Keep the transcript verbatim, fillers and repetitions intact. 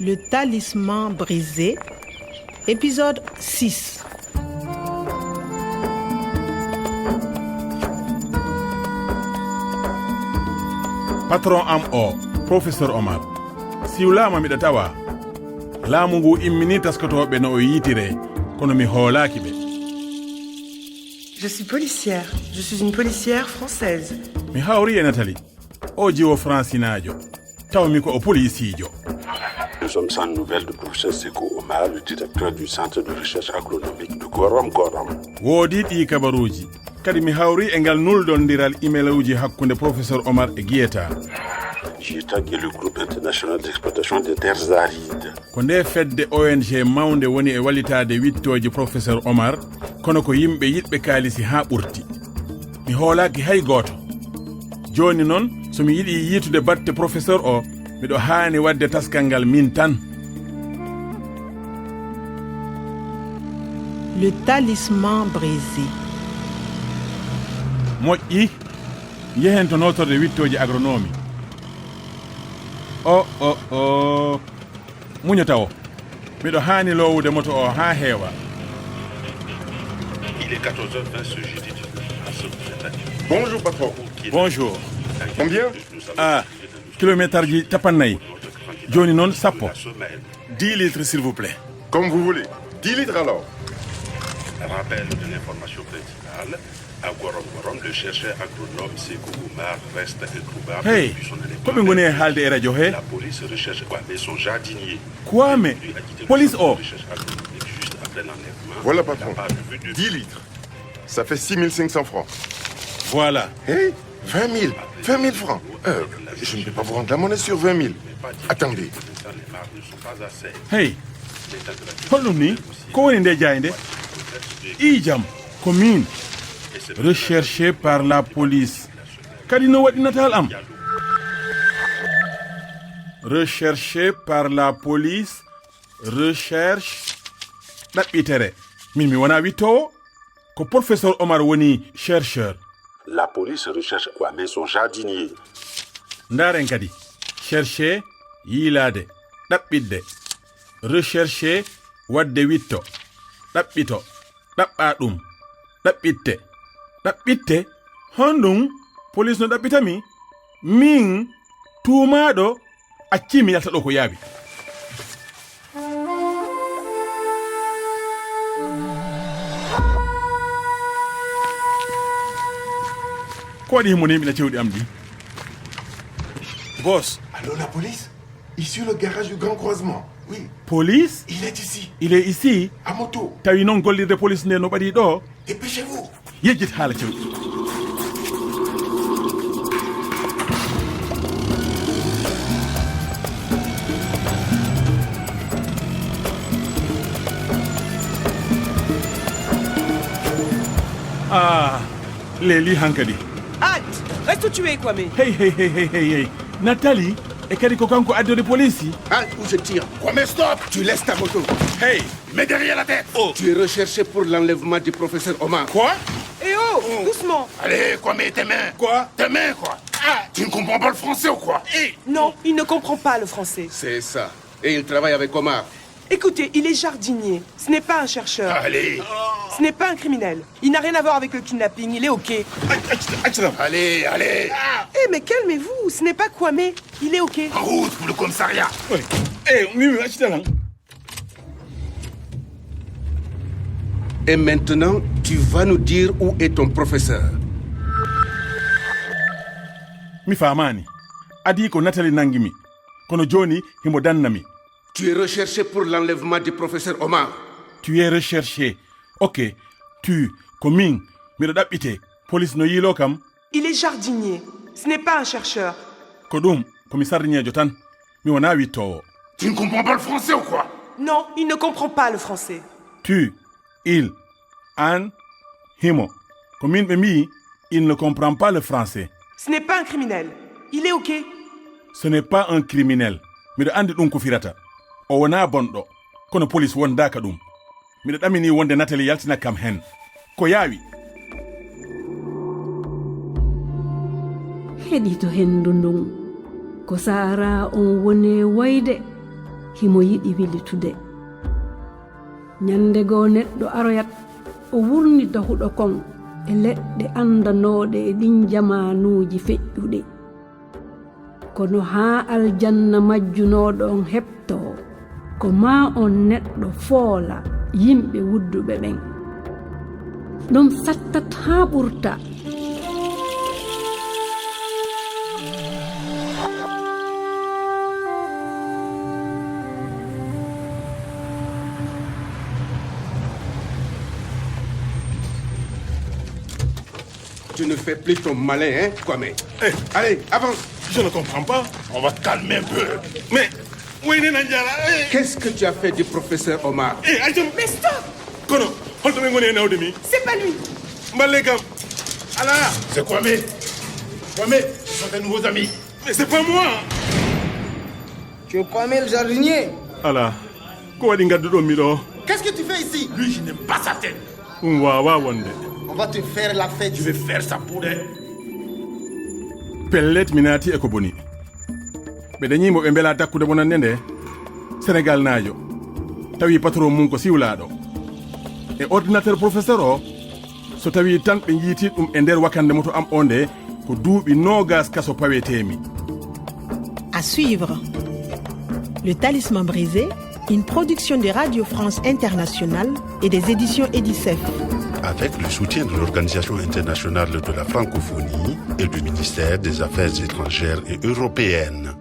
Le talisman brisé, épisode six. Patron am o, Professeur Omar. Siwlaama miɗo tawa. Laamu ngu immini taskotooɓe no o yiytire, kono mi hoolaaki ɓe. Je suis policière. Je suis une policière française. Mi hawri e Nathalie. O jiwo fransinaajo. Tawmi ko o polisiijo. Nous sommes sans nouvelles de professeur Sekou Omar, le directeur du centre de recherche agronomique de Gorom Gorom. Woodi ɗii kabaruuji. Kadi mi hawri e ngal nuldondiral imeluuji hakkunde Professeur Omar e Gieta. Gieta, qui est le groupe international d'exploitation des terres arides. Ko nde fedde O N G mawnde woni e wallitaade wittooji Professeur Omar, kono ko yimɓe yiɗɓe kaalisi haa ɓurti. Mi hoolaaki hay gooto. Jooni noon, so mi yiɗi yiitude batte Professeur o, miɗo haani waɗde taskal ngal min tan. Le talisman brisé. Moƴƴi, njehen to nootorde wittooji agronomi. O, o, o. Muño tawo. Miɗo haani loowude moto o haa heewa. Il est quatorze heures vingt ce jeudi dix-neuf mars. Bonjour, patron. Bonjour. Combien? Ah, kilomeetarji capannayyi. Jooni noon sappo. Dix litres, s'il vous plaît. Comme vous voulez. Dix litres alors. Rappel de l'information principale. À Gorom Gorom, le chercheur agronome Sekou Omar reste introuvable. Hey, Depuis son ko ɓe ngoni e haalde e radio he? La police recherche Kwame, son jardinier. Kwame, police o. Recherche agronomique juste après l'enlèvement. Voilà, patron. N'a pas vu de Dix litres. Ça fait six mille cinq cents francs. Voilà. Hey, vingt mille. Vingt mille francs. Euh, je ne peux pas vous rendre la monnaie sur vingt mille. Attendez. Ne sont pas assez. Hey, holɗum ni? Ko woni nde jaaynde? Ijam, ko min. Recherché par la police. Kadi no waɗi natal am? Recherché par la police. Recherche. Ɗaɓɓitere. Min mi wona wittoowo. Ko Professeur Omar woni chercheur. La police recherche Kwame, son jardinier. Ndaaren kadi. Chercher, yiilaade, ɗaɓɓitde. Rechercher, waɗde witto. Ɗaɓɓito, ɗaɓɓa ɗum. Ɗaɓɓitte. Ɗaɓɓitte? Honɗum? Police no ɗaɓɓita mi? Min, tuumaaɗo, accii mi yalta ɗo ko yaawi. Ko waɗi himo ni miɗa cewɗi am ɗi? Boss. Allô, la police? Ici le garage du Grand Croisement. Oui, Police? Il est ici. Il est ici. À moto. Tawi noon gollirde police nde no ɓaɗi ɗo. Dépêchez-vous. Yejjit haala cewɗi. Ah, leeli hankadi. Halte! Reste où tu es, Kwame. Hey, hey, hey, hey, hey, hey. Nathalie, e kadi ko kanko addori police? Halte ou je tire. Kwame, stop! Tu laisses ta moto. Hey. Mets derrière la tête. Oh. Tu es recherché pour l'enlèvement du professeur Omar. Quoi? Eh oh, doucement. Allez, Kwame, tes mains. Quoi? Tes mains, quoi. Ah, tu ne comprends pas le français ou quoi? Eh. Non, il ne comprend pas le français. C'est ça. Et il travaille avec Omar. Écoutez, il est jardinier. Ce n'est pas un chercheur. Allez. Ce n'est pas un criminel. Il n'a rien à voir avec le kidnapping. Il est OK. Allez, allez. Eh, mais calmez-vous. Ce n'est pas Kwame. Il est OK. En route pour le commissariat. Eh, Mimi, acci tan. Et maintenant, tu vas nous dire où est ton professeur. Mi faamaani. Adii ko Nathalie nanngimi. Kono jooni himo danna mi. Tu es recherché pour l'enlèvement du professeur Omar. Tu es recherché. Ok. Tu, ko min. Miɗo ɗaɓɓite. Police no yiiloo kam. Il est jardinier. Ce n'est pas un chercheur. Ko ɗum, ko mi sardiñeejo tan. Mi wonaa wittoowo. Tu ne comprends pas le français ou quoi? Non, il ne comprend pas le français. Tu, il, an, himo. Ko min ɓe mbiyi, il ne comprend pas le français. Ce n'est pas un criminel. Il est OK. Ce n'est pas un criminel. Miɗo anndi ɗum ko firata. O wonaa bonɗo. Kono police wondaaka ɗum. Miɗo ɗamini wonde Nathalie yaltina kam hen. Ko yaawi. Heɗito henndu ndun. Ko Sahara on woni e woyde. Himo yiɗi wilitude. Ñande goo neɗɗo aroyat, o wurnita huɗo kon e leɗɗe anndanooɗe e ɗin jamaanuuji feƴƴuɗi. Kono haa aljanna majjunooɗo on heɓtoo, ko maa on neɗɗo foola yimɓe wudduɓe ɓen. Ɗum sattat haa ɓurta. Tu ne fais plus ton malin, hein, Kwame. Allez, avance. Je ne comprends pas. On va calmer un peu. Mais, Wayne Nandiara, eh. Qu'est-ce que tu as fait du professeur Omar? Eh, Aïcha. Mais stop. Kono, holto ɓe ngoni e nawde mi? C'est pas lui. Mballe kam. Ala. C'est Kwame. Kwame, ce sont tes nouveaux amis. Mais c'est pas moi. Tu es Kwame le jardinier. Ala. Ko waɗi ngadduɗon mi ɗo? Qu'est-ce que tu fais ici? Lui, je n'aime pas sa tête. Ɗum waawaa wonde. On va te faire la fête. Je vais faire sa poudre. Pellet, mi naati e ko boni. Ɓe dañii mo ɓe mbelaa dakkude bonannde nde. Senegal naajo. Tawi patron mum ko siwlaaɗo. E ordinateur professeur o, so tawi tan ɓe njiiti ɗum e nder wakannde moto am o nde, ko duuɓi noogas kaso paweteemi. À suivre. Le Talisman brisé, une production de Radio France Internationale et des éditions Edicef. Avec le soutien de l'Organisation internationale de la francophonie et du ministère des Affaires étrangères et européennes.